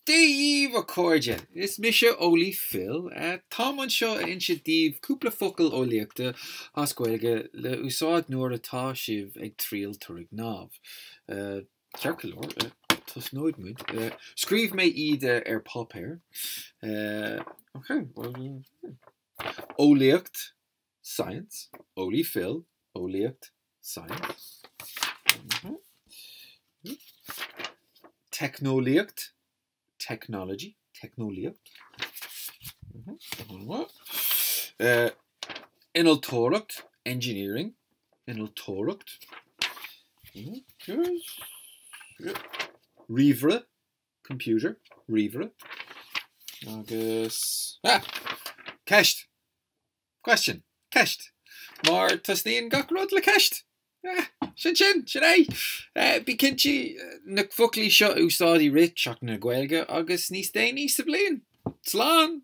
Dia dhaoibh a chairde! Is mise Eolaí Phil. Táim anseo a inse daoibh cúpla focal eolaíochta as Gaeilge le úsáid nuair atá sibh ag triail turgnamh. Ceart go leor, tosnóidh muid. Scríobh mé iad ar páipéar. Ok, bhuel, Eolaíocht, science, Eolaí Phil, eolaíocht, science. Teicneolaíocht, technology, teicneolaíocht. Innealtóireacht, engineering, innealtóireacht. Ríomhaire, computer, ríomhaire. Agus, ah! Ceist! Question. Ceist. Mar tosnaíonn gach rud le ceist! Sin sin! Sin é! Bí cinnte na foclaí seo a úsáid i rith Seachtain na Gaeilge agus níos déanaí sa bhliain. Slán!